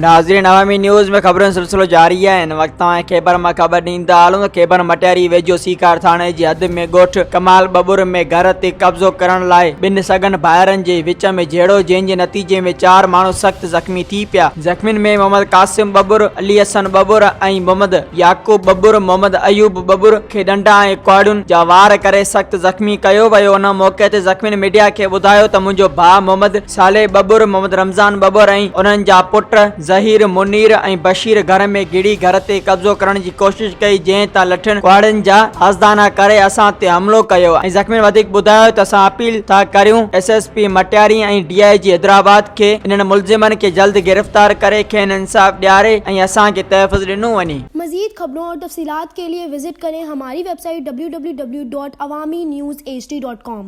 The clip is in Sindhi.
ناظرين عوامي نيوز ۾ خبرن جو سلسلو جاري آهي هن وقت توهان کي خيبر مان خبر ڏيندا هلون ته خيبر مٽياري ويجهو سيڪار ٿاڻي جي حد ۾ ڳوٺ ڪمال ٻٻر ۾ گهر تي قبضو ڪرڻ لاء ٻن سڳن ڀائرن جي وچ ۾ جهيڙو جنهن جي نتيجي ۾ چار ماڻهو سخت زخمي ٿي پيا زخمين ۾ محمد قاسم ٻٻر، علي حسن ٻٻر ۽ محمد يعقوب ٻٻر، محمد ايوب ٻٻر کي ڏنڊا ۽ ڪهاڙين جا وار ڪري سخت زخمي ڪيو ويو ان موقعي تي زخمين ميڊيا کي ٻڌايو ته منهنجو ڀاء محمد صالح ٻٻر، محمد رمضان ٻٻر ۽ انهن جا پٽ ظهير، منير ۽ بشير گهر ۾ گهڙي گهر تي قبضو ڪرڻ جي ڪوشش ڪئي جنهن تان لٺين ڪهاڙين جا آزدانا ڪري اسان تي حملو ڪيو ۽ زخمين وڌيڪ ٻڌايو ته اسان اپيل ٿا ڪريون S S P Matiari ۽ D I G Hyderabad کي انهن ملزمن کي جلد گرفتار ڪري کين انصاف ڏياري ۽ اسان کي تحفظ ڏنو وڃي. مزيد خبرون اور تفصيلات کے لئے وزٽ ڪرين ھماري web site www.awamiNewsHD.com.